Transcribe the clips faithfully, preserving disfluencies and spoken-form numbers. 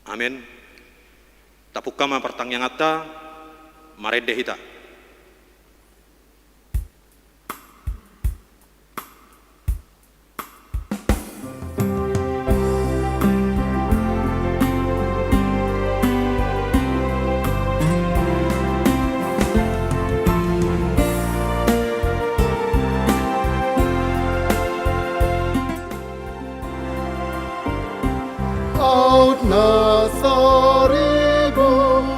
Amen. Tapungka ma partangianganta, marende hita. Aut na saribu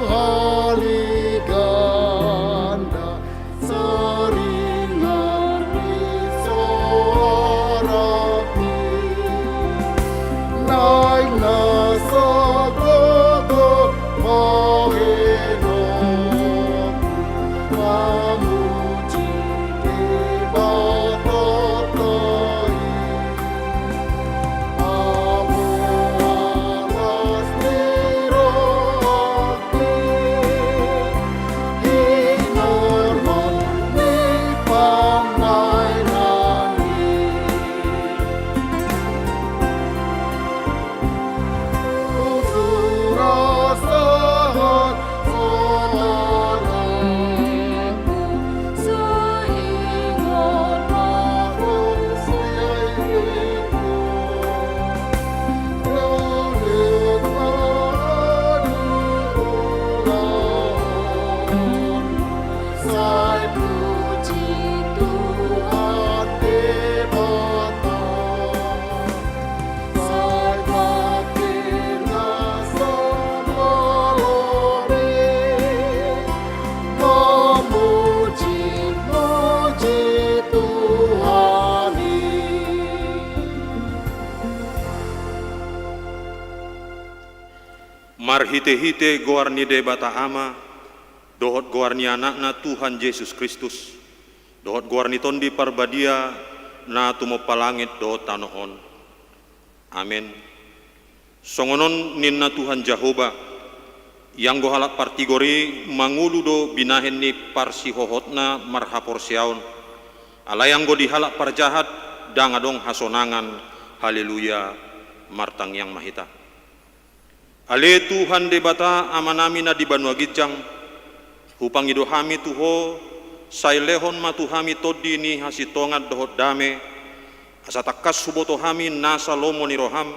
hali ganda, saringar ni soara i, naeng na sagogo bahenon mamuji Debata i. Marhitehite goar ni Debata Ama, dohot goar ni Anakna Tuhan Jesus Kristus, dohot goar ni Tondi Parbadia, na tumompa langit dohot tano on. Amen. Songon on ninna Tuhan Jahowa: Ianggo halak partigor i mangolu do binahen ni parsihohotna marhaporseaon, alai anggo di halak parjahat ndang adong hasonangan. Haleluya. Martangiang ma hita. Ale Tuhan Debata Amanami na di banua ginjang, hupangido hami tu Ho, sai lehon ma tu hami tondi ni hasintongan dohot dame, asa tangkas huboto hami nasa lomo ni roham,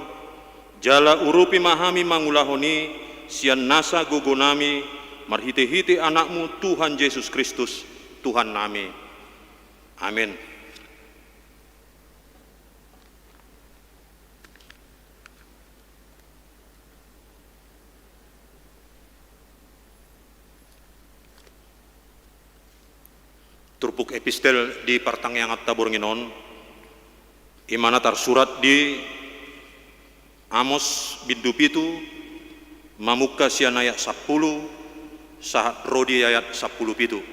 jala urupi ma hami mangulahon i sian nasa gogonami, marhitehite Anakmu Tuhan Jesus Kristus, Tuhannami. Amen. Turpuk epistel di partangianganta borngin on, i ma na tarsurat di Amos bindu pitu, mamungka sian ayat sampulu, sahat ro di ayat sampulu pitu.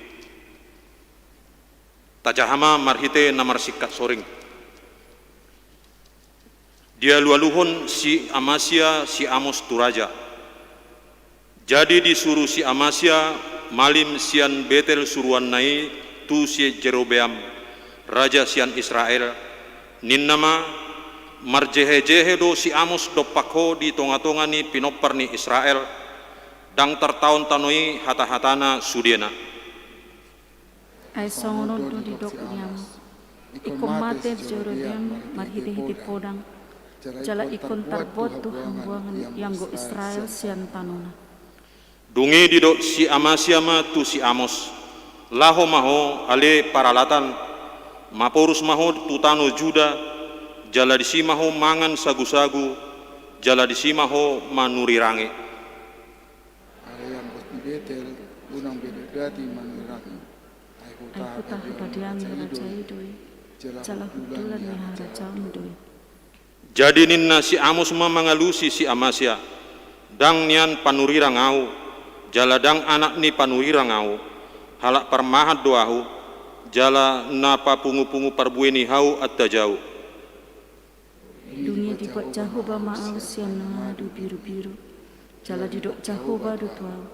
Tajaha ma marhite na marsingkat soring. Dialualuhon si Amasya si Amos tu raja. Jadi disuru si Amasya malim sian Betel suruanna i tu si Jerobeam, raja sian Israel, ninna ma: Marjehejehe do si Amos dompak ho di tongatonga ni pinompar ni Israel, ndang tartaon tano i hatahatana sudena. Ai songon on do didok ni Amos: Ingkon mate Jerobeam marhitehite podang, jala ingkon tarbuat do hambuangan ianggo Israel sian tanona. Dung i didok si Amasya ma tu si Amos: Laho ma ho, ale paralatan, maporus ma ho tu tano Juda, jala disi ma ho mangan sagusagu, jala disi ma ho manurirange. Alai anggo di Betel, unang be diadati manurirange. Ai huta hupadian ni raja i do i, jala hundulan ni harajaon do i. Jadi ninna si Amos ma mangalusi si Amasya: Ndang nian panurirang ahu, jala ndang anak ni panurirang ahu, halak parmahan do ahu, jala na papungupungu parbue ni hau antajau. Dung i dibuat Jahowa ma ahu sian na madu birubiru, jala didok Jahowa do tu ahu: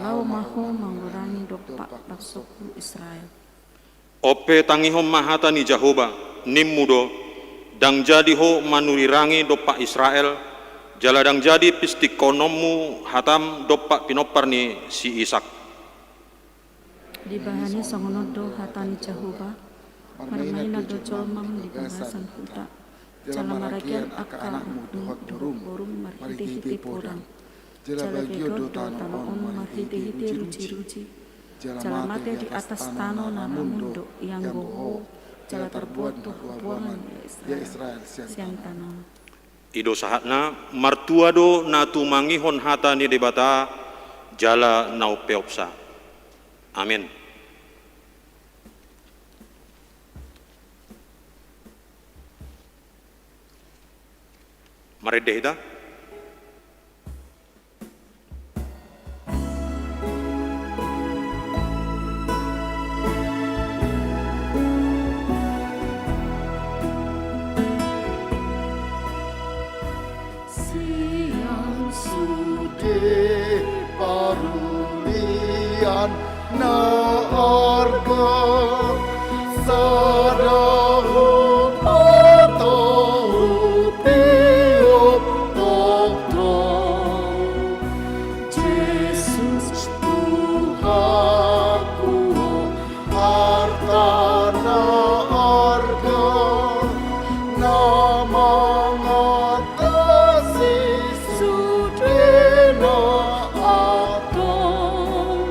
Laho ma ho mangurangi dompak bangsongku Israel. On pe tangihon ma hata ni Jahowa, nimmu do: Ndang jadi ho manurirangi dompak Israel, Jala ndang jadi pistikkononmu hatam dompak pinompar ni si Isak. Dibahen i songon on do hata ni Jahowa: Marmaina do jolmam di bagasan huta, jala marhagean angka anakmu dohot borum marhitehite podang. Jala diondol do tano on marhitehite rujiruji. Jala mate di atas tano na ramunduk ianggo ho, jala tarbuan do habuangan ia Israel sian tano on. I do sahatna. Martua do na tumangihon hata ni Debata jala na umpeopsa. Amen. Marende hita. Sian sude parulian na arga, sada hupatorop iop tongtong. Jesus Tuhanku, arta na arga na mangatasi sude na atong.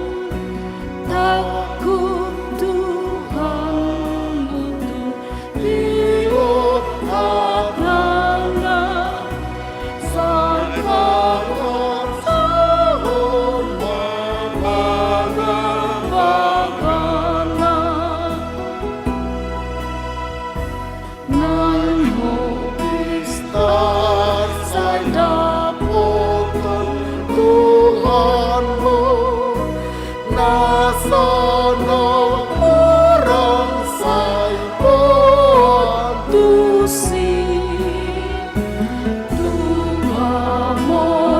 Tangkup Tuhan mutu iop hatana, sai pangasahon ma bagabagana. Naeng ho pistar sai dapothon Tuhanmu, na sonang murang sai boan tusi. Tung hamoraina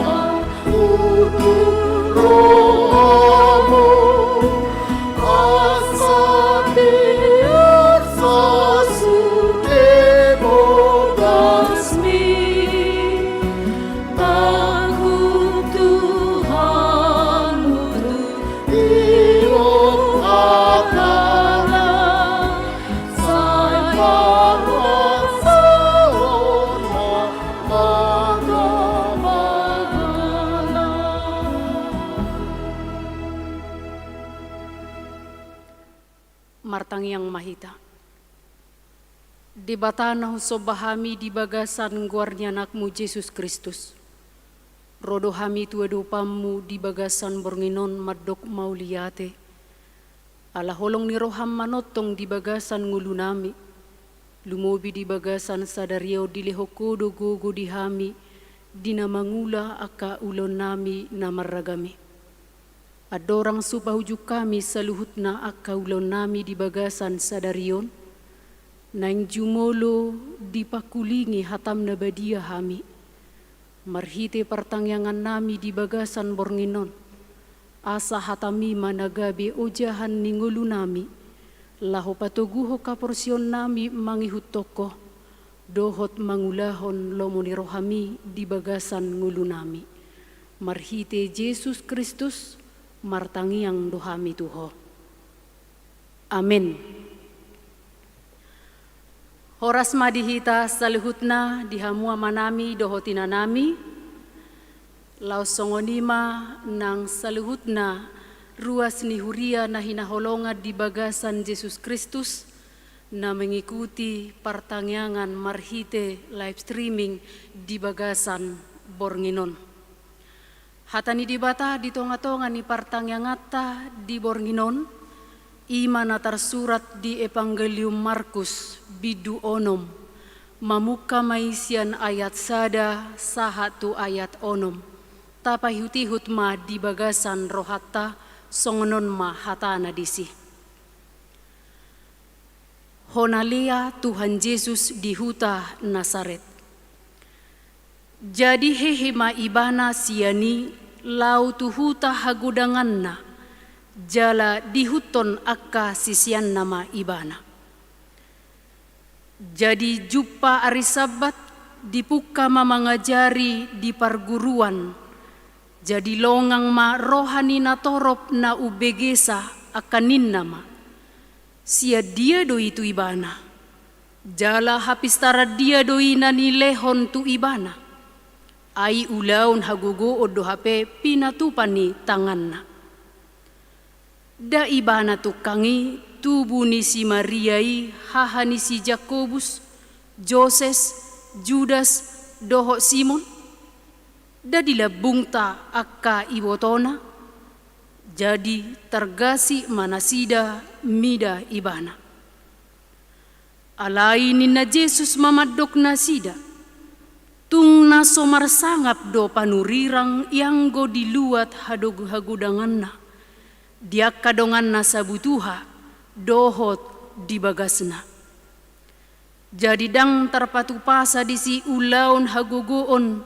ma udur rohamu, asa biar sasude bogasmi. Tangkup Tuhan mutu iop hatana, sai pangasahon ma bagabagana. Martangiang ma hita. Debata na hunsomba hami di bagasan goar ni Anakmu Jesus Kristus, ro do hami tu adopanmu di bagasan borngin on mandok mauliate. Ala holong ni roham manongtong di bagasan ngolunami, lumobi di bagasan sadari on dilehon ho do gogo di hami, di na mangula angka ulaonnami na marragam i. Andorang so paujung hami saluhutna angka ulaonnami di bagasan sadari on, naeng jumolo dipangkulingi hatam na badia hami, marhite partangiangannami di bagasan borngin on, asa hatami ma na gabe ojahan ni ngolunami, laho patoguhon haporseaonnami mangihuthon ho, dohot mangulahon lomo ni rohami di bagasan ngolunami. Marhite Jesus Kristus, martangiang do hami tu ho. Amen. Horas ma di hita saluhutna, di hamu amanami dohot inanami. Laos songon i ma nang saluhutna ruas ni huria na hinaholongan di bagasan Jesus Kristus, na mengikuti partangiangan marhite live streaming di bagasan borngin on. Hata ni Debata di tongatonga ni partangianganta di borngin on, i ma na tarsurat di Evangelium Markus, bindu onom, mamungka ma i sian ayat sada sahat tu ayat onom. Tapaihutihut ma di bagasan rohanta, songon on ma hatana disi. Hona lea Tuhan Jesus di huta Nasaret. Jadi hehe ma ibana sian i laho tu huta hagodanganna, jala diihuthon angka siseanna ma ibana. Jadi jumpa ari Sabbat, Dipungka ma mangajari di parguruan, jadi longang ma roha ni natorop na umbegesa, angka ninna ma: Sian dia do i tu ibana? Jala hapistaran dia do i na nilehon tu ibana? Ai ulaon hagogoon do hape pinatupa ni tanganna. Nda ibana tungkang i tubu ni si Maria i, haha ni si Jakobus, Joses, Judas, dohot Simon? Nda di lambungta angka ibotona? Jadi targasip ma nasida mida ibana. Alai ninna Jesus ma mandok nasida: Tung na so marsangap do panurirang ianggo di luat hadog-, hagodanganna, di angka donganna sabutuha, dohot di bagasna. Jadi ndang tarpatupasa disi ulaon hagogoon,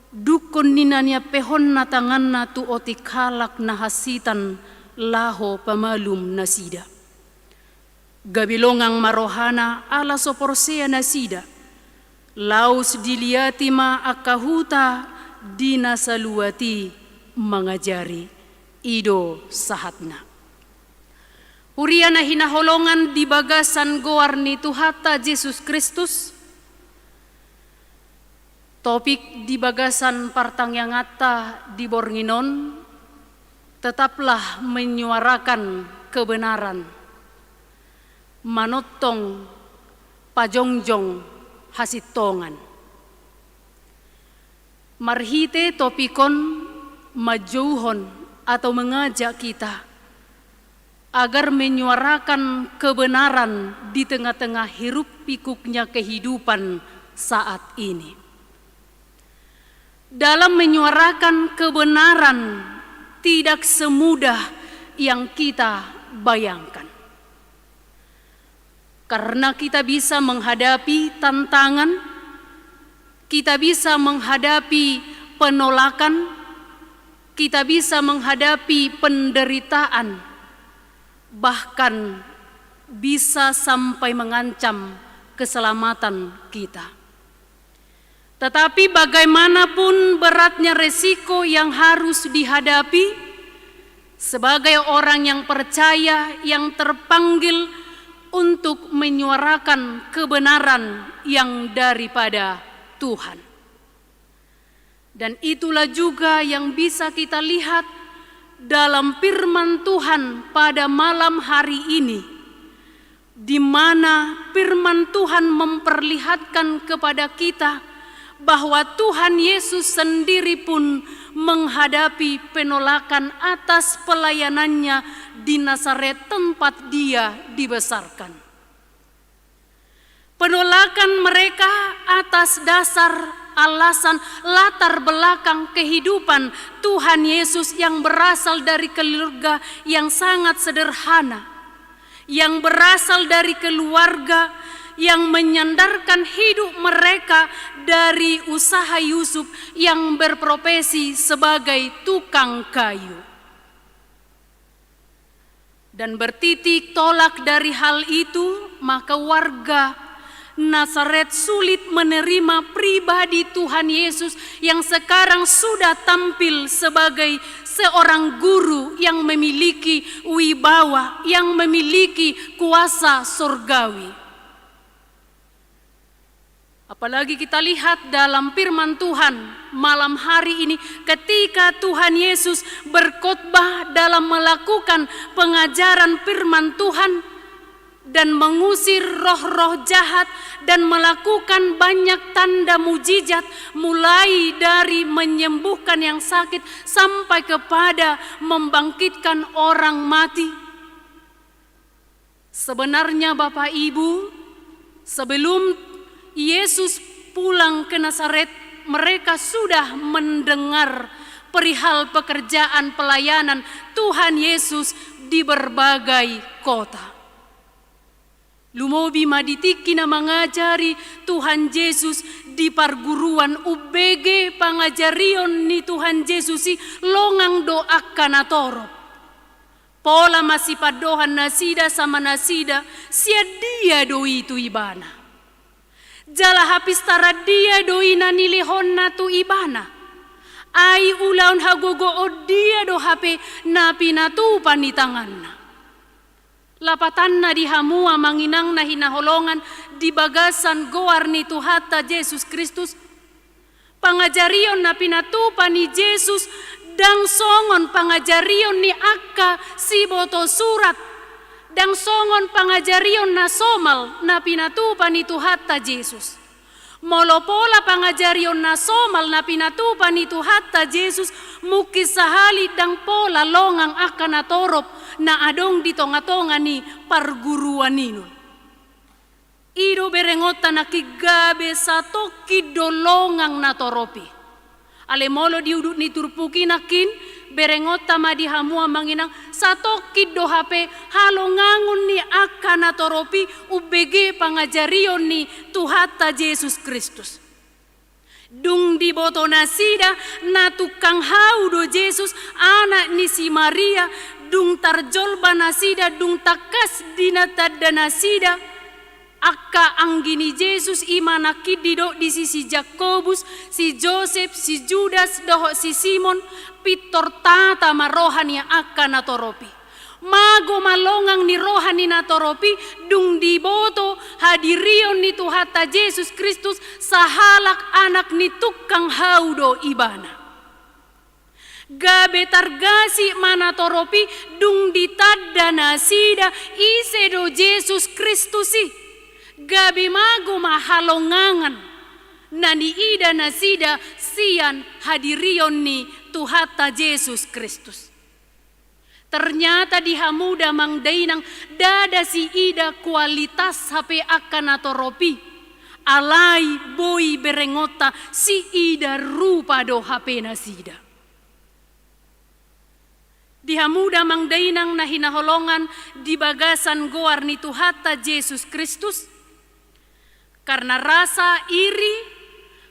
dungkon ni na niampehonna tanganna tu otik halak na hansitan laho pamalum nasida. Gabe longang ma rohana ala so porsea nasida. Laos diliati ma angka huta di na saluat i mangajari. I do sahatna. Huria na hinaholongan di bagasan goar ni Tuhanta Jesus Kristus, topik di bagasan partangianganta di borngin on, tetaplah menyuarakan kebenaran, manongtong pajongjong hasintongan. Marhite topik on manjouhon atau mengajak kita agar menyuarakan kebenaran di tengah-tengah hiruk-pikuknya kehidupan saat ini. Dalam menyuarakan kebenaran tidak semudah yang kita bayangkan. Karena kita bisa menghadapi tantangan, kita bisa menghadapi penolakan, kita bisa menghadapi penderitaan, bahkan bisa sampai mengancam keselamatan kita. Tetapi bagaimanapun beratnya resiko yang harus dihadapi, sebagai orang yang percaya yang terpanggil untuk menyuarakan kebenaran yang daripada Tuhan. Dan itulah juga yang bisa kita lihat dalam firman Tuhan pada malam hari ini, di mana firman Tuhan memperlihatkan kepada kita bahwa Tuhan Yesus sendiri pun menghadapi penolakan atas pelayanannya di Nazaret, tempat Dia dibesarkan. Penolakan mereka atas dasar alasan latar belakang kehidupan Tuhan Yesus yang berasal dari keluarga yang sangat sederhana, yang berasal dari keluarga yang menyandarkan hidup mereka dari usaha Yusuf yang berprofesi sebagai tukang kayu. Dan bertitik tolak dari hal itu, maka warga Nazaret sulit menerima pribadi Tuhan Yesus yang sekarang sudah tampil sebagai seorang guru yang memiliki wibawa, yang memiliki kuasa surgawi. Apalagi kita lihat dalam firman Tuhan malam hari ini, ketika Tuhan Yesus berkhotbah dalam melakukan pengajaran firman Tuhan dan mengusir roh-roh jahat dan melakukan banyak tanda mujizat, mulai dari menyembuhkan yang sakit sampai kepada membangkitkan orang mati. Sebenarnya, Bapak Ibu, sebelum Yesus pulang ke Nazaret, mereka sudah mendengar perihal pekerjaan pelayanan Tuhan Yesus di berbagai kota. Lumobi ma di tingki na mangajari Tuhan Jesus di parguruan, umbege pangajarion ni Tuhan Jesus i longang do angka natorop. Pola ma sipandohan nasida sama nasida, sian dia do i tu ibana. Jala hapistaran dia do i na nilehonna tu ibana? Ai ulaon hagogoon dia do hape na pinatupa ni tanganna? Lapatanna di hamu amang inang na hinaholongan di bagasan goar ni Tuhanta Jesus Kristus, pangajarion na pinatupa ni Jesus ndang songon pangajarion ni angka siboto surat, ndang songon pangajarion na somal na pinatupa ni Tuhanta Jesus. Molo pola pangajarion na somal na pinatupa ni Tuhanta Jesus, mungkin sahali ndang pola longang angka natorop na adong di tongatonga ni parguruan i on. I do berengonta nangkin, gabe satongkin do longang natorop i. Alai molo di udut ni turpuk i nangkin, berengonta ma di hamu amang inang, satongkin do hape halongangon ni angka natorop i umbege pangajarion ni Tuhanta Jesus Kristus. Dung diboto nasida na tungkang hau do Jesus, anak ni si Maria, dung tarjolma nasida, dung tangkas ditanda nasida angka anggi ni Jesus, i ma nangkin didok disi si Jakobus, si Josep, si Judas, dohot si Simon, pintor tata ma roha ni angka natorop i. Mago ma longang ni roha ni natorop i, dung diboto hadirion ni Tuhanta Jesus Kristus, sahalak anak ni tungkang hau do ibana. Gabe targasip ma natorop i, dung ditanda nasida ise do Jesus Kristus i. Gabe mago ma halongangan na niida nasida sian hadirion ni Tuhanta Jesus Kristus. Ternyata di hamu damang dainang, ndada siida kualitas hape angka natorop i, alai boi berengonta siida rupa do hape nasida. Di hamu damang dainang na hinaholongan di bagasan goar ni Tuhanta Jesus Kristus, karena rasa iri,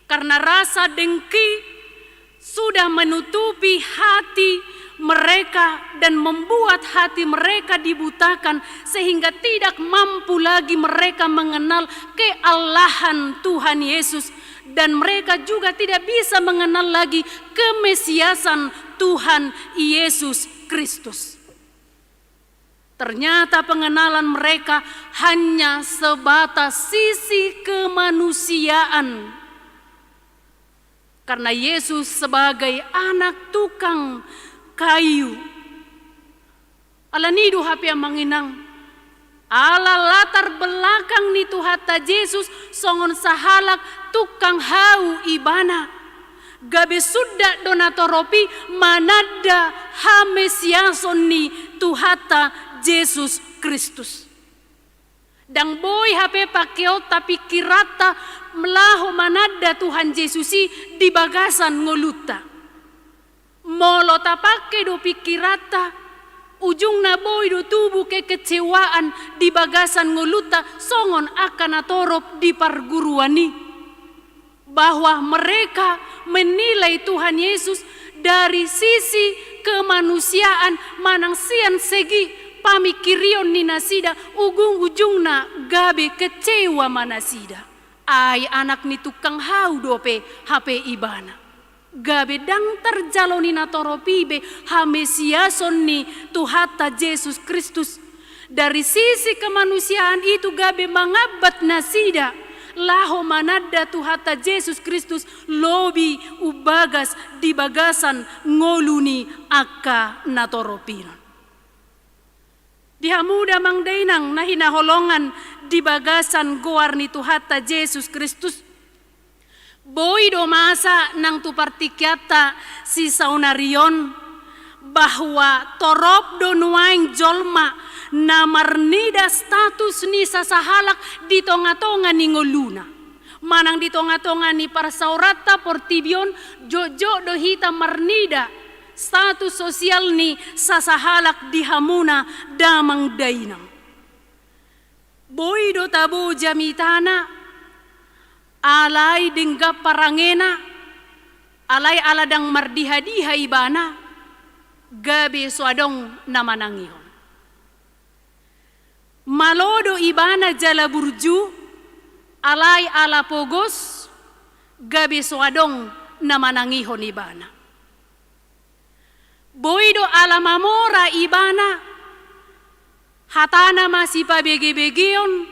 karena rasa dengki, sudah menutupi hati mereka dan membuat hati mereka dibutakan, sehingga tidak mampu lagi mereka mengenal keallahan Tuhan Yesus, dan mereka juga tidak bisa mengenal lagi kemesiasan Tuhan Yesus Kristus. Ternyata pengenalan mereka hanya sebatas sisi kemanusiaan. Karena Yesus sebagai anak tukang kayu. Alani do hape amang inang, ala latar belakang ni Tuhanta Jesus songon sahalak tukang hau ibana. Gabe sundat do natorop i mananda hamesiason ni Tuhanta Jesus Kristus. Ndang boi hape pakeonta pingkiranta laho mananda Tuhan Jesus i di bagasan ngolunta. Molo tapake do pingkiranta, ujungna boi do tubu kekecewaan di bagasan ngolunta songon angka natorop di parguruan i. Bahwa mereka menilai Tuhan Yesus dari sisi kemanusiaan manang sian segi pamingkirion ni nasida, ujung-ujungna gabe kecewa ma nasida. Ai anak ni tukang hau dope hape ibana. Gabe ndang tarjalo ni natorop i be hamesiason ni Tuhanta Jesus Kristus. Dari sisi kemanusiaan itu gabe mangambat nasida laho mananda Tuhanta Jesus Kristus lobi umbagas di bagasan ngolu ni angka natorop i. Di hamu damang dainang na hinaholongan di bagasan goar ni Tuhanta Jesus Kristus. Boi do masa nang tu partingkianta sisaonari on, bahwa torop do nuaeng jolma na marnida status ni sasahalak di tongatonga ni ngoluna. Manang di tongatonga ni parsaoranta portibi on, jotjot do hita marnida status sosial ni sasahalak di hamuna damang dainang. Boi do tabo jamitana, alai denggan parangena, alai ala ndang mardihadiha ibana, gabe so adong na manangihon. Malo do ibana jala burju, Alai ala pogos, gabe so adong na manangihon ibana. Boi do ala mamora ibana, hatana masipabegebegeon,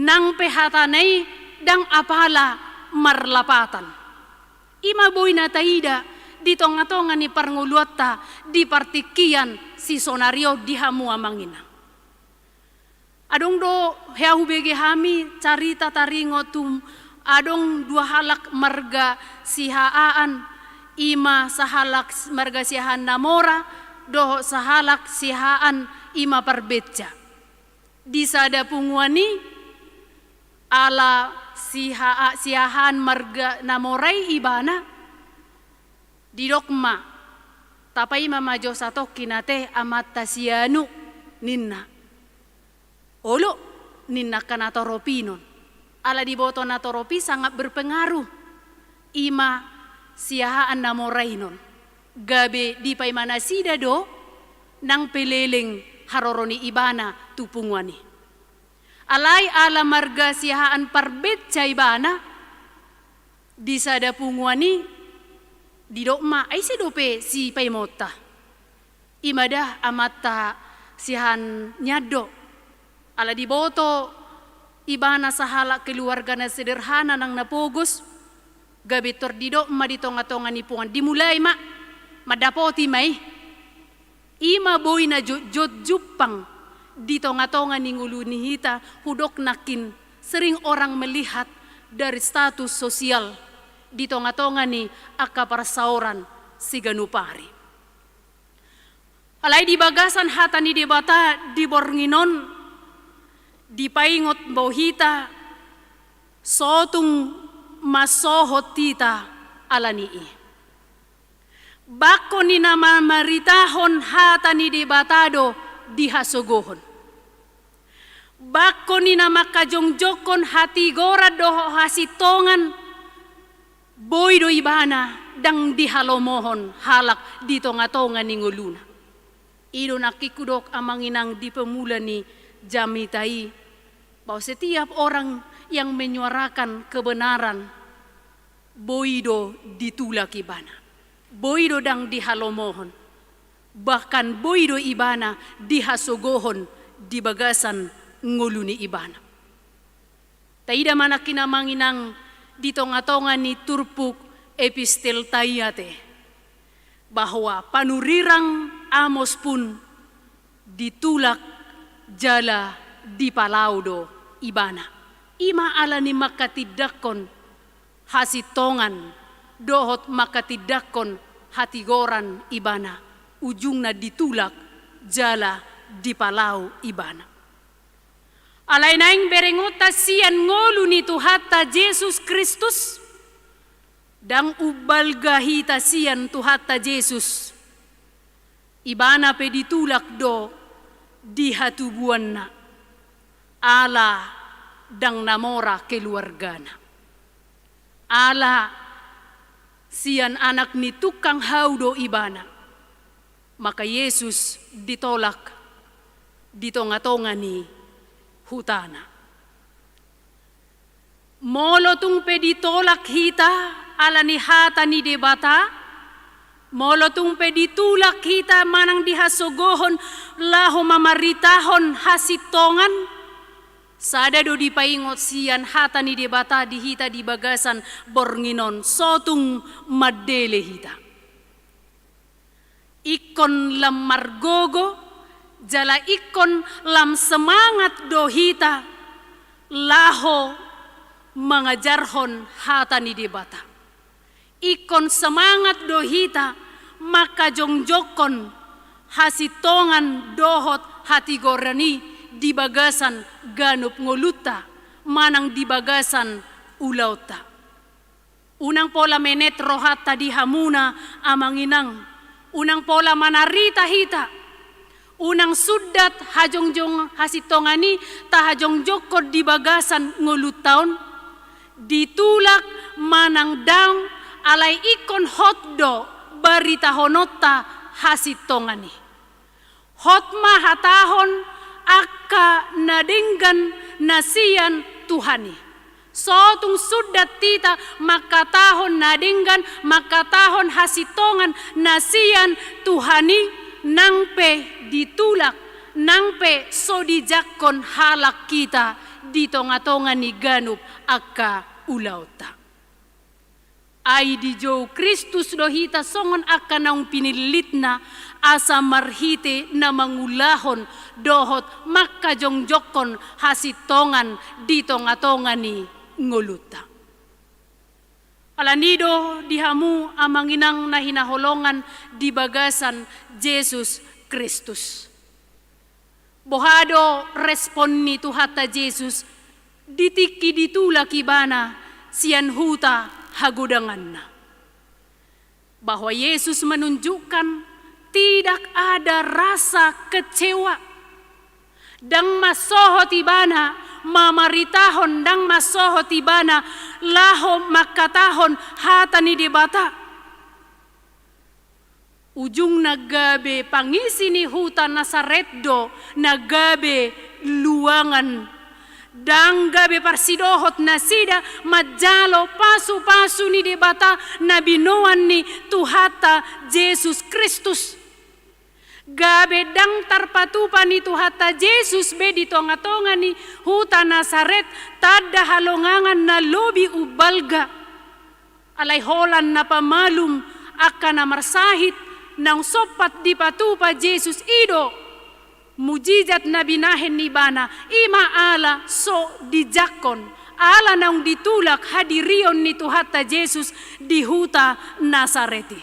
nang pe hatana i ndang apala marlapatan. I ma boi na taida di tongatonga ni parngoluanta di partingkian sisonari on di hamu amang inang. Adong do hea hubege hami carita taringot tu adong dua halak marga Siahaan, i ma sahalak marga Siahaan na mora dohot sahalak Siahaan i ma parbenca. Di sada punguan i, ala Siaha-, Siahaan marga na mora i ibana, didok ma, tapaima ma jo satongkin ate amanta si Anu, ninna. Olo, ninna angka natorop i non. Ala diboto natorop i sangat berpengaruh. I ma Siahaan na mora i non. Gabe dipaima nasida do nang pe leleng haroro ni ibana tu punguan i. Alai ala marga Siahaan parbenca ibana, di sada punguan i didok ma, ai ise dope sipaimaonta? I ma da amanta Siahaan nian do. Ala diboto ibana sahalak keluarga na sederhana nang na pogos, gabe tor didok ma di tongatonga ni punguan, dimulai ma, mandapoti ma i. I ma boi na jotjot jumpang di tongatonga ni ngolu ni hita, hudok nangkin sering orang melihat dari status sosial di tongatonga ni angka parsaoran siganup ari. Alai di bagasan hata ni Debata di borngin on, dipaingot do hita, sotung mansohot hita ala ni i. Bangko ni na mamaritahon hata ni Debata do dihasogohon. Bangko ni na mangkajongjongkon hatigoran dohot hasintongan, boi do ibana ndang dihalomohon halak di tongatonga ni ngoluna. I do nangkin hudok amang inang di pemula ni jamita i, bahwa setiap orang yang menyuarakan kebenaran, boi do ditulak ibana, boi do ndang dihalomohon, bahkan boi do ibana dihasogohon di bagasan ngolu ni ibana. Taida ma nangkin amang inang di tongatonga ni turpuk epistelta i ate, bahwa panurirang Amos pun ditulak jala dipalao do ibana. I ma ala ni mangkatindangkon hasintongan dohot mangkatindangkon hatigoran ibana, ujungna ditulak jala dipalao ibana. Alai naeng berengonta sian ngolu ni Tuhanta Jesus Kristus, ndang umbalga hita sian Tuhanta Jesus. Ibana pe ditulak do di hatubuanna, ala ndang na mora keluargana. Ala sian anak ni tukang hau do ibana, maka Jesus ditolak di tongatonga ni hutana. Molo tung pe ditolak hita ala ni hata ni Debata, molo tung pe ditulak hita manang dihasogohon laho mamaritahon hasintongan, sada do dipaingot sian hata ni Debata di hita di bagasan borngin on, sotung mandele hita. Ingkon lam margogo jala ingkon lam semangat do hita laho mangajarhon hata ni Debata. Ingkon semangat do hita mangkajongjongkon hasintongan dohot hatigoran i di bagasan ganup ngolunta manang di bagasan ulaonta. Unang pola menet rohanta di hamuna amang inang, unang pola manarita hita, unang sundat hajongjong hasintongan i tahajongjongkon di bagasan ngolunta on, ditulak manang daong, alai ingkon hot do baritahononta hasintongan i. Hot ma hatahon angka na denggan na sian Tuhan i. So tung sundat hita mangkatahon na denggan, mangkatahon hasintongan na sian Tuhan i, nang pe ditulak, nang pe so dijangkon halak hita di tonga-tonga ni ganup angka ulaonta. Ai dijou Kristus do hita songon angka naung pinillitna, asa marhite na mangulahon dohot mangkajongjongkon hasintongan di tonga-tonga ni ngolunta. Alani do di hamu amang inang na hinaholongan di bagasan Jesus Kristus. Boha do respon ni Tuhanta Jesus di tingki ditulak ibana sian huta hagodanganna? Bahwa Yesus menunjukkan tidak ada rasa kecewa. Ndang mansohot ibana mamaritahon, ndang mansohot ibana laho mangkatahon hata ni Debata. Ujungna gabe pangisi ni huta Nasaret do na gabe luangan. Ndang gabe parsidohot nasida manjalo pasu-pasu ni Debata na binoan ni Tuhanta Jesus Kristus. Gabe ndang tarpatupa ni Tuhanta Jesus be di tonga-tonga ni huta Nasaret tanda halongangan na lobi umbalga. Alai holan na pamalum angka na marsahit, naung sompat dipatupa Jesus i do mujizat na binahen ni ibana, i ma ala so dijangkon, ala naung ditulak hadirion ni Tuhanta Jesus di huta Nasaret i.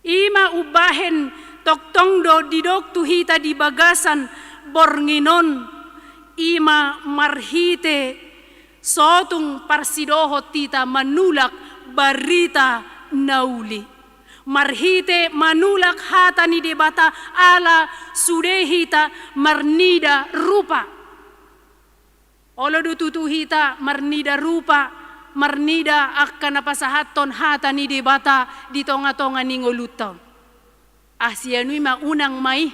I ma umbahen tongtong do didok tu hita di bagasan borngin on, i ma marhite so tung parsidohot hita manulak barita na uli. Marhite manulak hata ni Debata ala sude hita marnida rupa. Olo do tutu hita marnida rupa, marnida angka na pasahathon hata ni Debata di tonga-tonga ni ngolunta on. Asi anu i ma unang ma i,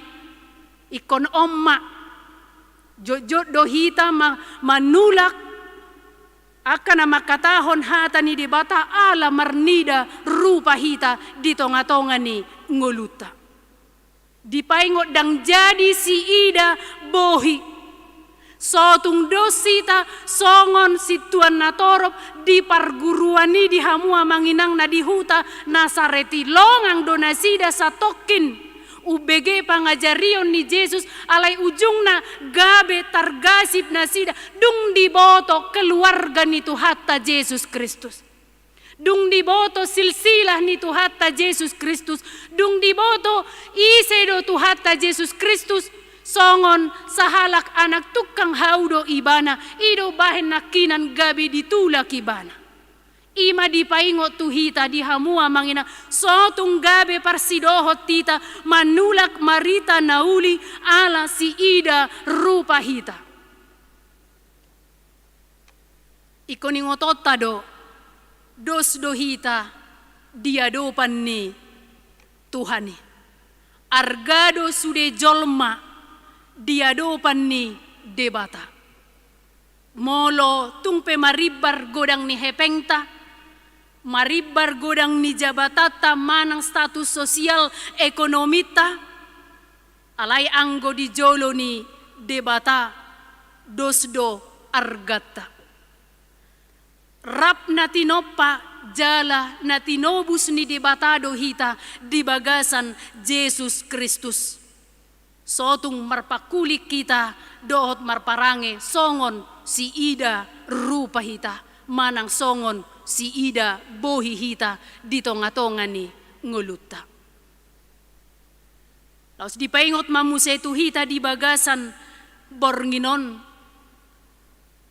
ingkon on ma. Jotjot do hita ma-, manulak angka na mangkatahon hata ni Debata ala marnida rupa hita di tonga-tonga ni ngolunta. Dipaingot ndang jadi siida bohi. So tung dos hita songon sintuan na torop di parguruan i di hamu amang inang na di huta Nasaret i, longang do nasida satongkin umbege pangajarion ni Jesus, alai ujungna gabe targasip nasida dung diboto keluarga ni Tuhanta Jesus Kristus. Dung diboto silsilah ni Tuhanta Jesus Kristus, dung diboto ise do Tuhanta Jesus Kristus, songon sahalak anak tukang hau do ibana, i do bahen nangkinan gabe ditulak ibana. I ma dipaingot tu hita di hamu amang inang, so tung gabe parsidohot hita manulak barita na uli ala siida rupa hita. Ingkon ingotonta do, dos do hita di adopan ni Tuhan i. Arga do sude jolma di adopan ni Debata. Molo tung pe marimbar godang ni hepengta, marimbar godang ni jabatanta manang status sosial ekonominta, alai anggo di jolo ni Debata dos do arganta. Rap na tinompa jala na tinobus ni Debata do hita di bagasan Jesus Kristus. So tung marpangkuling hita dohot marparange songon siida rupa hita, manang songon siida bohi hita di tonga-tonga ni ngolunta. Laos dipaingot ma muse tu hita di bagasan borngin on,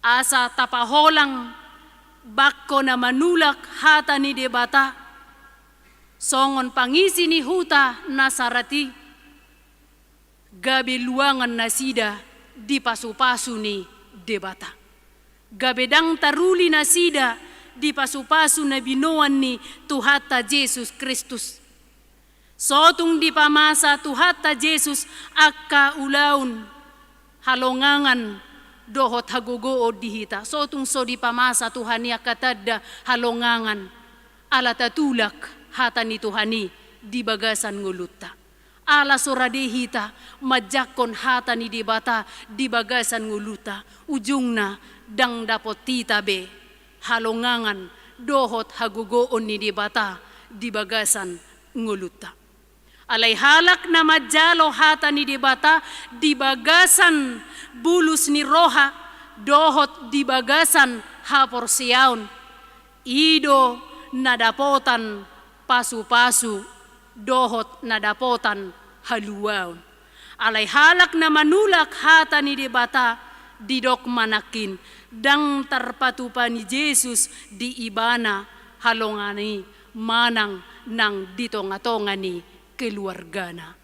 asa tapaholang bangko na manulak hata ni Debata, songon pangisi ni huta Nasaret i, gabe luangan nasida di pasu-pasu ni Debata. Gabe ndang taruli nasida di pasu-pasu na binoan ni Tuhanta Jesus Kristus. So tung dipamasa Tuhanta Jesus angka ulaon halongangan dohot hagogoon di hita, so tung so dipamasa Tuhan i angka tanda halongangan, ala tatulak hata ni Tuhan i di bagasan ngolunta. Ala so rade hita manjangkon hata ni Debata di bagasan ngolunta, ujungna ndang dapot hita be halongangan dohot hagogoon ni Debata di bagasan ngolunta. Alai halak na manjalo hata ni Debata di bagasan bulus ni roha dohot di bagasan haporseaon, i do na dapotan pasupasu dohot na dapotan haluaon. Alai halak na manulak hata ni Debata, didok ma nangkin, ndang tarpatupa ni Jesus di ibana halongangan i manang nang di tongatonga ni keluargana.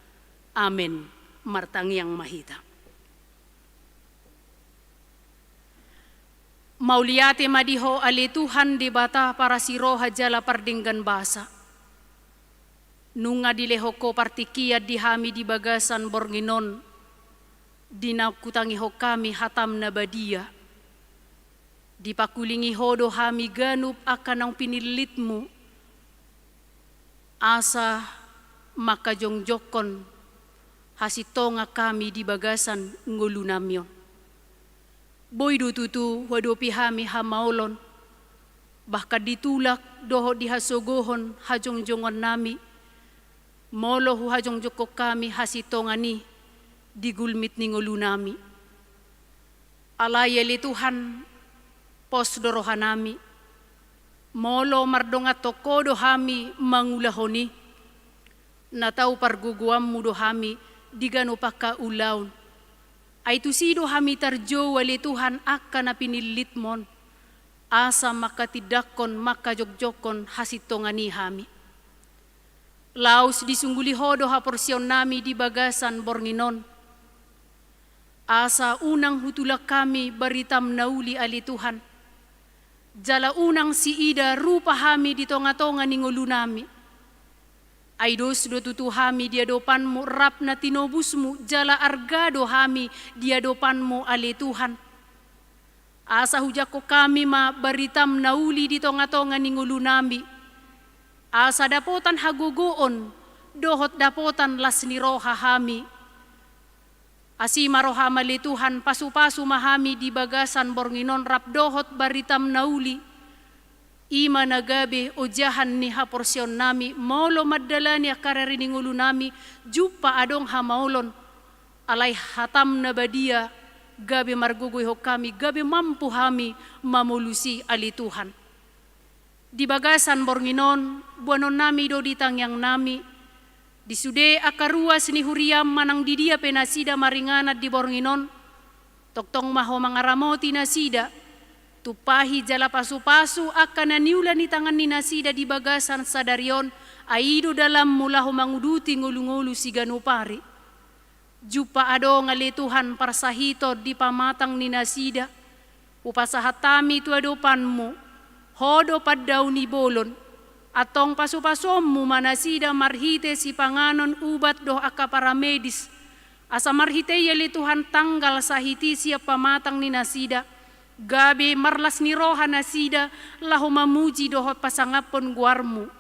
Amen. Martangiang ma hita. Mauliate ma di Ho ale Tuhan Debata parasiroha jala pardenggan basa. Nunga dilehon Ho partingkian di hami di bagasan borngin on, di naung hutangihon hami hataM na badia. Dipangkulingi Ho do hami ganup angka naung pinillitMu, asa mangkajongjongkon hasintongan hami di bagasan ngolunami on. Boi do tutu huadopi hami hamaolon, bahkan ditulak dohot dihasogohon hajongjongonnami, molo huhajongjongkon hami hasintongan i di gulmit ni ngolunami. Alai ale Tuhan, pos do rohanami, molo mardongan tongko do hami mangulahon i, na tau pargogoanMu do hami di ganup angka ulaon. Ai tusi do hami tarjou ale Tuhan angka na pinillitMu on, asa mangkatindangkon mangkajongjongkon hasintongan i hami. Laos disungguli Ho do haporseaonnami di bagasan borngin on. Asa unang hutulak hami baritaM na uli ale Tuhan. Jala unang siida rupa hami di tongatonga ni ngolunami. Ai dos do tutu hami di adopanMu rap na tinobusMu jala arga do hami di adopanMu ale Tuhan. Asa hujangkon hami ma baritaM na uli di tongatonga ni ngolunami. Asa dapotan hagogoon, dohot dapotan las ni roha hami. Asi ma rohaM ale Tuhan, pasupasu ma hami di bagasan borngin on rap dohot baritaM na uli. I ma na gabe ojahan ni haporseaonnami, molo mandalani angka ari ni ngolunami, jumpa adong hamaolon. Alai hataM na badia, gabe margogoihon hami, gabe mampu hami mamolus i ale Tuhan. Di bagasan borngin on, boanonnami do di tangiangnami, di sude angka ruas ni huriaM manang di dia pe nasida maringanan di borngin on, tongtong ma Ho mangaramoti nasida, tumpahi jala pasupasu angka na niula ni tangan ni nasida di bagasan sadari on, ai i do dalanMu laho manguduti ngolungolu siganup ari. Jumpa adong ale Tuhan parsahiton di pamatang ni nasida, hupasahat hami tu adopanMu, Ho do pandaoni bolon, antong pasupasuonMu ma nasida marhite sipanganon ubat dohot angka paramedis, asa marhite i ale Tuhan tanggal sahit i sian pamatang ni nasida, gabe marlas ni roha nasida, laho mamuji dohot pasangaphon goarMu.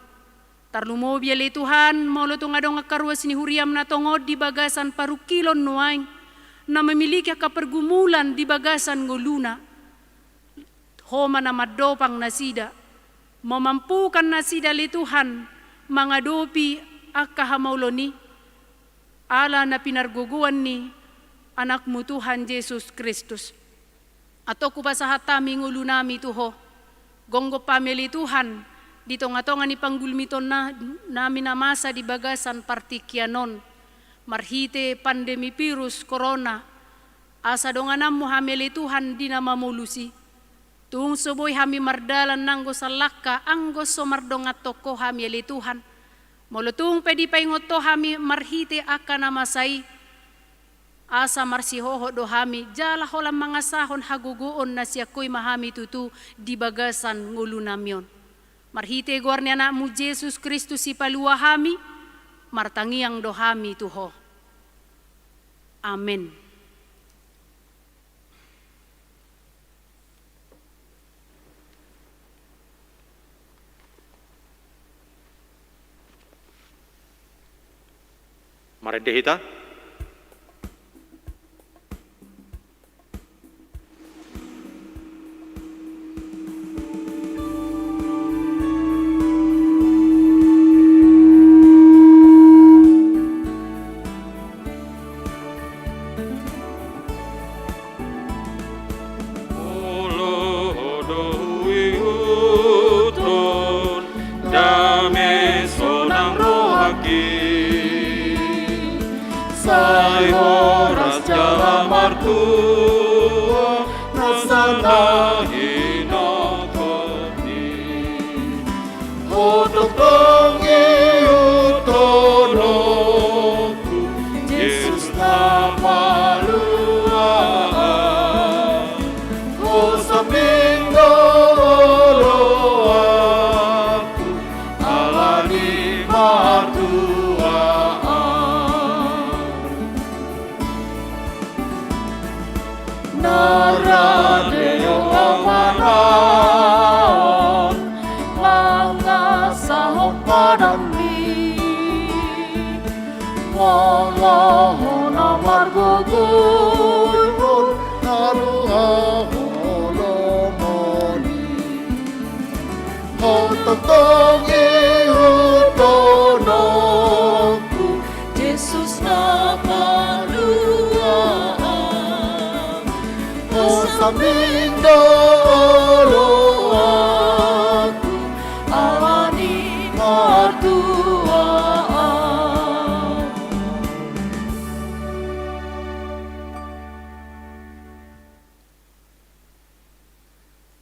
Tarlumobi ale Tuhan, molo tung adong angka ruas ni huriaM na tongon di bagasan parungkilon nuaeng, na memiliki angka pergumulan di bagasan ngoluna. Ho ma na mandopang nasida, mamampukan nasida ale Tuhan, mangadopi angka hamaolon i, ala na pinargogoan ni AnakMu Tuhan Jesus Kristus. Antong hupasahat hami ngolunami tu Ho. Gomgom hami ale Tuhan, di tongatonga ni panggulmitonnami na masa di bagasan partingkian on, marhite pandemi virus corona, asa dongananMu hami ale Tuhan di na mamolus i. Tung so boi hami mardalan nanggo sallangka, anggo so mardongan tongko hami ale Tuhan. Molo tung pe dipaingot Ho hami marhite angka na masa i, asa marsihohot do hami, jala holan mangasahon hagogoon na sian Ho i ma hami tutu di bagasan ngolunami on. Marhite goar ni AnakMu Jesus Kristus Sipalua hami, martangiang do hami tu Ho. Amen. Marende hita. Molo do huihuthon dame sonang rohangki, sai horas jala martua nasa na hinongkonni. Ho tongtong ihuthononku, Jesus na palua au. Ho sambing do oloanku, ala ni martua au. Na rade do au manaon mangasahon padanmi. Molo ho na margogoihon na roha holomoni. Ho tongtong ihuthononku, Jesus na palua au. Ho sambing do oloanku, ala ni martua au.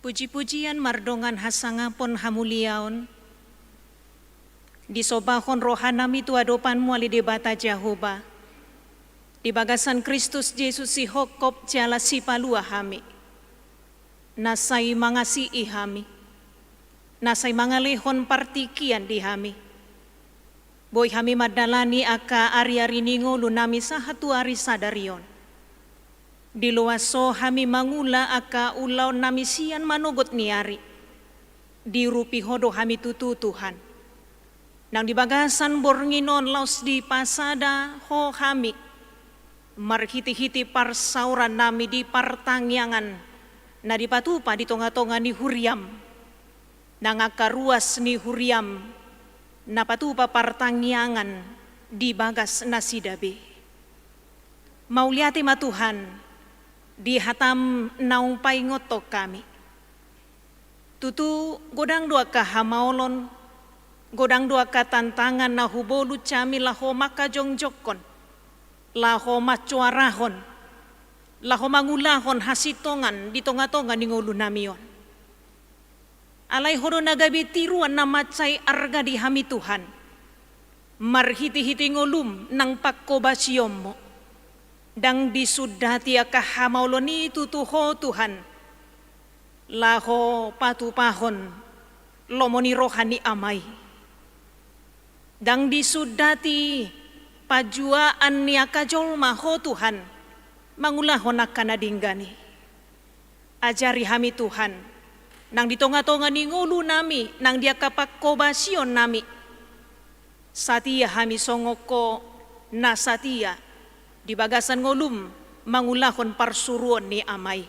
Pujipujian mardongan hasangapon hamuliaon, disombahon rohanami tu adopanmu ale Debata Jahowa, di bagasan Kristus Jesus sihophop jala sipalua hami, na sai mangasihi hami, na sai mangalehon partingkian di hami. Boi hami mandalani angka ariari ni ngolunami sahat tu ari sadari on. Diloas ho hami mangula angka ulaonnami sian manogot ni ari. Diurupi ho do hami tutu, Tuhan. Nang di bagasan borngin on laos dipasada ho hami marhitehite parsaorannami di partangiangan na dipatupa di tongatonga ni huriam. Nang angka ruas ni huriam na patupa partangiangan di bagas nasida be. Mauliate ma Tuhan, di hatam naung paingothon hami. Tutu godang do angka hamaolon, godang do angka tantangan na hubolut hami laho mangkajongjongkon, laho mansoarahon, laho mangulahon hasintongan di tongatonga ni ngolunami on. Alai ho do na gabe tiruan na mansai arga di hami Tuhan, marhitehite ngolum nang panghobasionmu. Ndang disundati angka hamaolon i tutu ho Tuhan, laho patupahon lomo ni roha ni Ama i. Ndang disundati panjuaan ni angka jolma ho Tuhan, mangulahon angka na denggan i. Ajari hami Tuhan, nang di tongatonga ni ngolunami, nang di angka panghobasionnami, satia hami songon ho na satia di bagasan ngolum mangulahon parsuruon ni Ama i.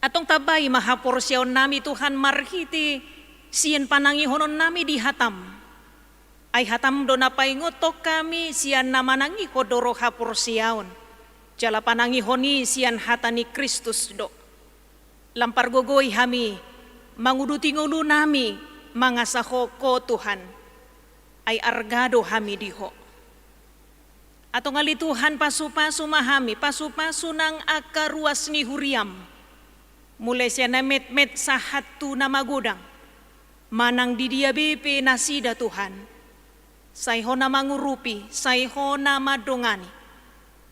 Antong tambai ma haporseaonnami Tuhan marhite sian panangihononnami di hatam. Ai hatam do na paingothon hami sian na manangihon do ro haporseaon. Jala panangihon i sian hata ni Kristus do. Lam pargogoi hami manguduti ngolunami mangasa ho, ho Tuhan. Ai arga do hami di ho. Antong ale Tuhan, pasupasu ma hami, pasupasu nang angka ruas ni huriam. Mulai sian na metmet sahat tu na magodang. Manang di dia be pe nasida Tuhan. Sai ho na mangurupi, sai ho na mandongani.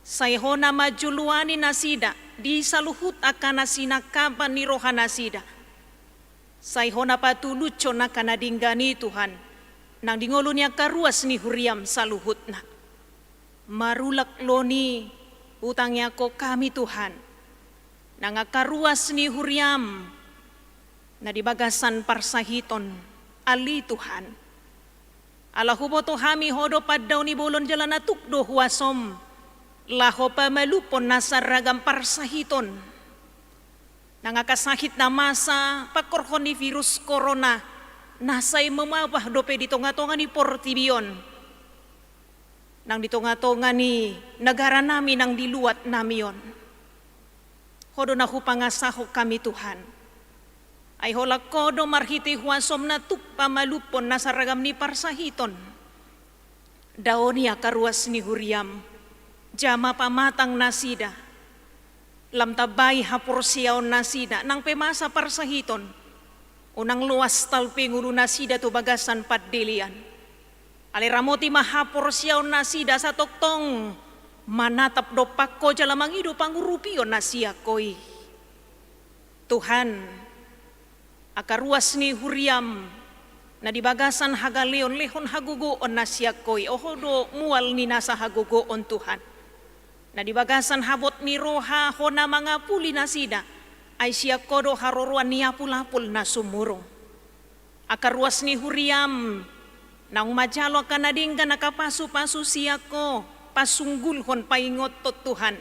Sai ho na manjoloani nasida, di saluhut angka na sinangkapan ni rohanasida. Sai ho na patulushon angka na denggan i Tuhan, nang di ngolu ni angka ruas ni huriam saluhutna. Marulak lon i hutangiangkon hami Tuhan, nang angka ruas ni huriam, na di bagasan parsahiton ale Tuhan. Ala huboto hami Ho do pandaoni bolon jala na tuk do huasom laho pamalumhon nasa ragam parsahiton. Nang angka sahit na masa pangkorhon ni virus korona, na sai mamabah dope di tonga-tonga ni portibi on, nang di tonga-tonga ni negaranami nang di luatnami on. Ho do na hupangasahon hami Tuhan. Ai holan Ho do marhite huasom na tuk pamalumhon nasa ragam ni parsahiton. Daoni angka ruas ni huriam, jama pamatang nasida. Lam tambai haporseaon nasida, nang pe masa parsahiton. Unang loas talpe ngolu nasida tu bagasan pandelean. Alai ramoti ma haporseaon nasida asa tongtong manatap dompak Ho jala mangido pangurupion na sian Ho i. Tuhan, angka ruas ni huriam na di bagasan hagaleon, lehon hagogoon na sian Ho i, Ho do mual ni nasa hagogoon Tuhan. Na di bagasan habot ni roha Ho na mangapuli nasida, ai sian Ho do haroroan ni apul-apul na sumurung. Angka ruas ni huriam, naung manjalo angka na denggan angka pasu-pasu sian Ho, pasunggulhon paingothon Tuhan.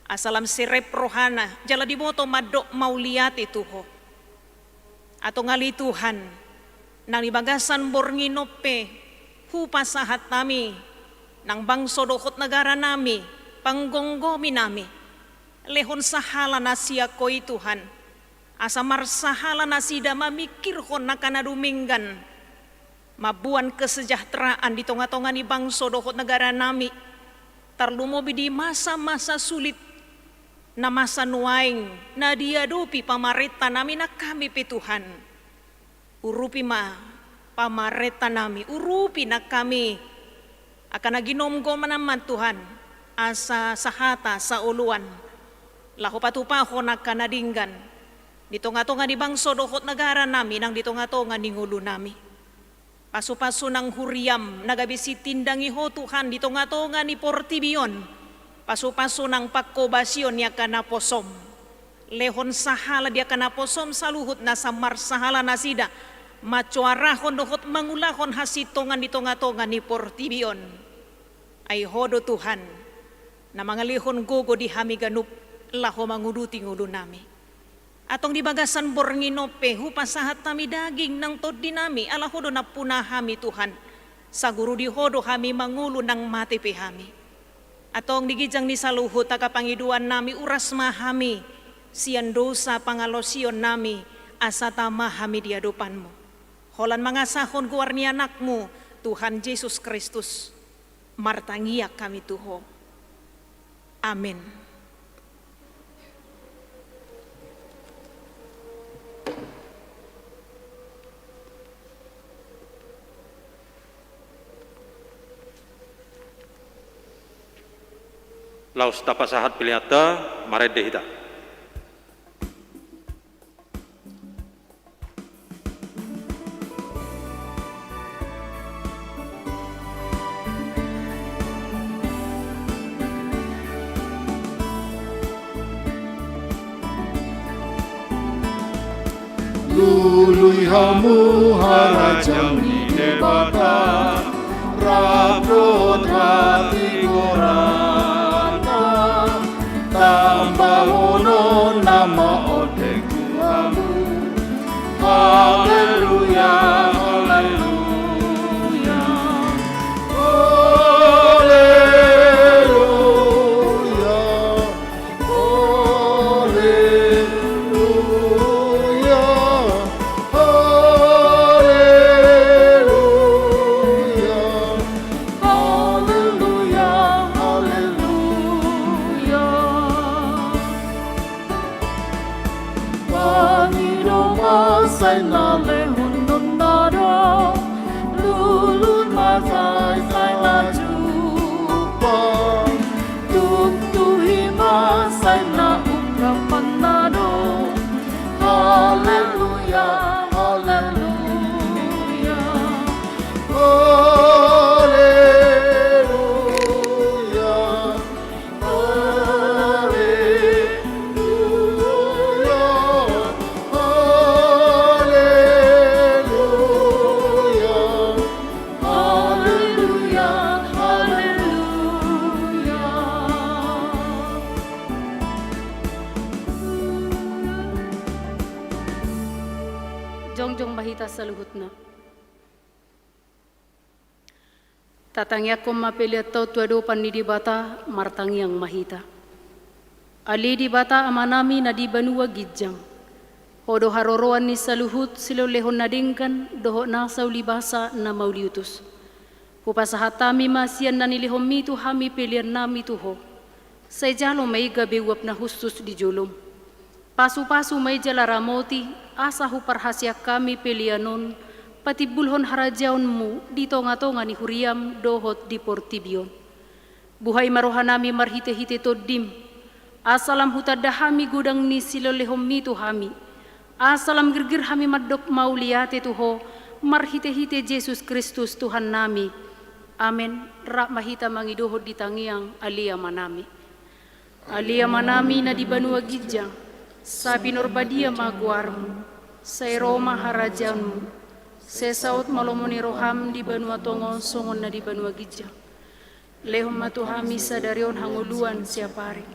Asa lam serep rohana, jala diboto mandok mauliate tu Ho. Antong ale Tuhan, nang di bagasan borngin on pe, hupasahat hami, nang bangso dohot negaranami, panggomgominami. Lehon sahala na sian Ho i Tuhan, asa marsahala nasida mamingkirhon angka na dumenggan. Mamboan kesejahteraan di tonga-tonga ni bangso dohot negaranami, tarlumobi di masa-masa sulit, na masa nuaeng, na diadopi pamarentanami nang hami pe Tuhan. Urupi ma pamarentanami, urupi nang hami, angka na ginomgomanam Tuhan, asa sahata saoloan, laho patupahon angka na denggan, di tonga-tonga ni bangso dohot negaranami nang di tonga-tonga ni ngolunami. Pasu-pasu nang huriam, na gabe sitindangi Ho Tuhan di tonga-tonga ni portibi on. Pasu-pasu nang panghobasion ni angka naposom. Lehon sahala di angka naposom saluhut nasa marsahala nasida. Mansoarahon dohot mangulahon hasintongan di tonga-tonga ni portibi on. Ai Ho do Tuhan, na mangalehon gogo di hami ganup, laho manguduti ngolunami. Antong di bagasan borngin on pe, hupasahat hami daging nang tondinami, ala Ho do nampuna hami Tuhan. Saguru di Ho do hami mangolu nang mate pe hami. Antong di ginjang ni saluhut angka pangidoannami uras ma hami, sian dosa pangalaosionnami, asa tama hami di adopanmu. Holan mangasahon goar ni Anakmu, Tuhan Jesus Kristus. Martangiang hami tu Ho. Amen. Laos tapasahat peleanta, marende hita. Lului hamu harajaon ni Debata, rap dohot hatigoranta, tambahonon nama ondeng tu hamu. Haleluya, haleluya, haleluya, haleluya, haleluya. Haleluya, haleluya. saluhutna. Tatangiangkon ma peleanta on tu adopan ni Debata, martangiang ma hita. Ale Debata Amanami na di banua ginjang, Ho do haroroan ni saluhut silehonlehon na denggan dohot nasa ulibasa na mauliutus. Hupasahat hami ma sian na nilehonMi tu hami peleannami tu Ho. Sai jalo ma i gabe uap na hushus di joloM. Pasupasu ma i jala ramoti, asa huparhaseang hami pelean on patimbulhon harajaonMu di tongatonga ni huriaM dohot di portibi on. Buhai ma rohanami marhitehite TondiM, asa lam hutanda hami godang ni silehonlehonMi tu hami, asa lam girgir hami mandok mauliate tu Ho marhitehite Jesus Kristus Tuhannami. Amen. Rap ma hita mangidohon di tangiang Ale Amanami. Ale Amanami na di banua ginjang, sai pinarbadia ma goarMu, sai ro ma harajaonMu, sai saut ma lomo ni rohaM di banua tonga on songon na di banua ginjang. Lehon ma tu hami sadari on hangoluan siapari.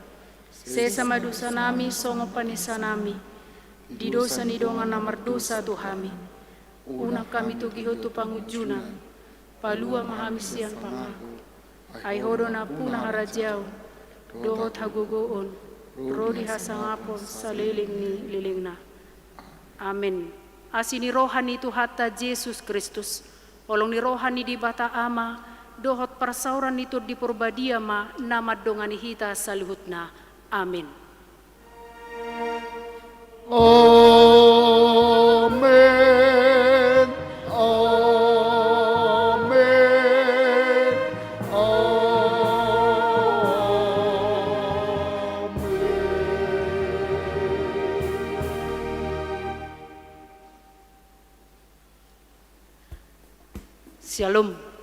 Sesa ma dosanami songon panesanami di dosa ni dongan na mardosa tu hami. Unang hami togihon tu pangunjunan, palua ma hami sian pangago. Ai Ho do nampuna harajaon, dohot hagogoon, ro di hasangapon saleleng ni lelengna. Amen. Asi ni roha ni Tuhanta Jesus Kristus, holong ni roha ni Debata Ama, dohot parsaoran ni Tondi Parbadia ma na mandongani hita saluhutna. Amen. Amen. Amen. Amen. Syalom.